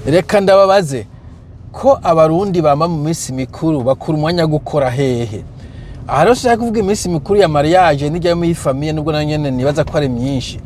Reka ndababaze ko Abarundi bama mu minsi mikuru, bakura umwanya wo gukora hehe? Aha rero sinshaka kuvuga iminsi mikuru ya mariage n'ijya muri famille, nubwo nayo nyene nibaza ko ari myinshi.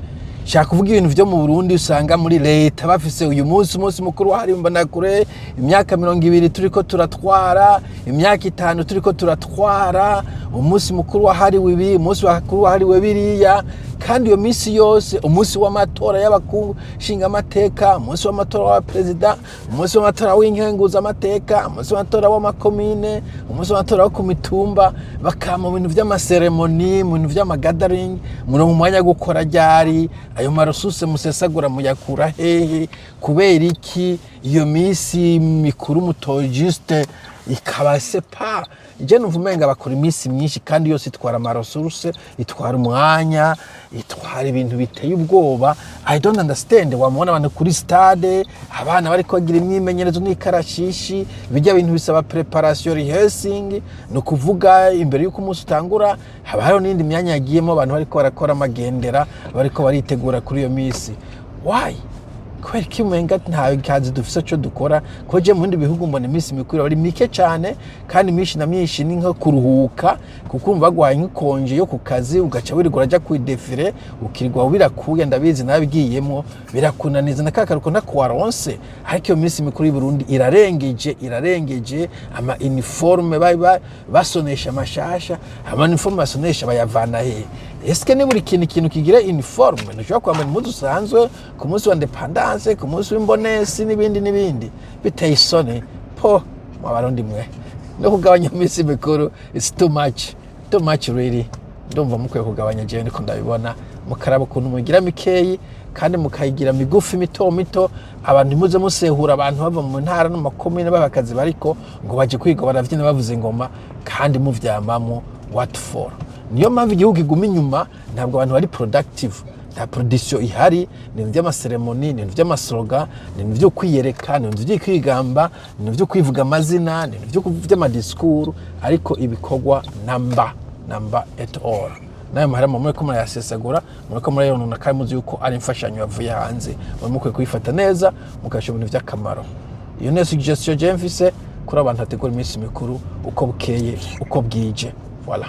Nshaka kuvuga ibintu vyo mu Burundi usanga muri leta bafise uyu munsi, umunsi mukuru wahariwe Imbonerakure, imyaka 20 turiko turatwara, imyaka 5 turiko turatwara, umunsi mukuru wahariwe ibi, umunsi mukuru wahariwe biriya. Kandi iyo minsi yose, umunsi w'amatora y'abakungu nshingamateka, umunsi w'amatora wa perezida, umunsi w'amatora w'inkenguzamateka, umunsi w'amatora w'amakomine, umunsi w'amatora wo ku mitumba, bakama mu bintu vy'ama cérémonies, mu bintu vy'ama gathering. Muri mu mwanya wo gukora ryari? Ayo ma ressources musesagura muyakura hehe? Kubera iki iyo minsi mikuru muto juste ikaba sepa? Je numva umenga bakora iminsi myinshi, kandi yose itwara ama ressources, itwara umwanya, itwara ibintu biteye ubwoba. I don't understand. Wamubona abantu kuri stade, abana bariko bagira imyimenyerezo n'ikarashishi. Bijya bintu bisaba préparation, rehearsing, ni ukuvuga imbere y'uko umunsi utangura haba hariho n'indi myanya yagiyemo abantu bariko barakora amagendera, bariko baritegura kuri iyo minsi. Why? Kubera ko umenga nta kazi dufise co dukora? Ko je mu bindi bihugu mbona iminsi mikuru ari mike cane, kandi myinshi na myinshi ni nko kuruhuka, kuko urumva baguhaye nk'i congé yo ku kazi, ugaca wirirwa uraja kwi défiler, ukirirwa birakuye. Ndabizi, nabigiyemwo, birakunaniza na ka karuko ntako waronse. Ariko iyo minsi mikuru y'u Burundi irarengeje, irarengeje. Ama uniforme basonesha amashasha, ama uniforme basonesha bayavana hehe? Eske ni buri kintu ikintu kigira uniforme? Ntushobora kwambara impuzu usanzwe ku munsi wa indépendance, ku munsi w'imbonesi, n'ibindi n'ibindi? Biteye isoni po mu Barundi mwe. No kugabanya iminsi mikuru, it's too much, too much really. Ndumva mukwiye kugabanya, jewe niko ndabibona, mukaraba ukuntu mugira mikeyi kandi mukayigira migufi, mito mito. Abantu ntimuze musehura abantu bava mu ntara no mu makomine baba akazi, bariko ngo baje kwiga, baravyina, bavuza ingoma, kandi muvyamamo. What for? Niyo mpamvu igihugu kiguma inyuma. Ntabwo abantu bari productive, nta production ihari. Ni ibintu by'ama cérémonies, ni ibintu by'ama slogans, ni ibintu byo kwiyereka, ni ibintu byo kwigamba, ni ibintu byo kwivuga amazina, ni ibintu by'ama discours, ariko ibikorwa namba namba at all. Nayo mahera muriko murayasesagura, muriko murayonona, kandi muzi yuko ari imfashanyo yavuye hanze. Muba mukwiye kuyifata neza, mukayashyira mu bintu by'akamaro. Iyo niyo suggestion je mfise kuri abantu bategura iminsi mikuru uko bukeye uko bwije. Voilà.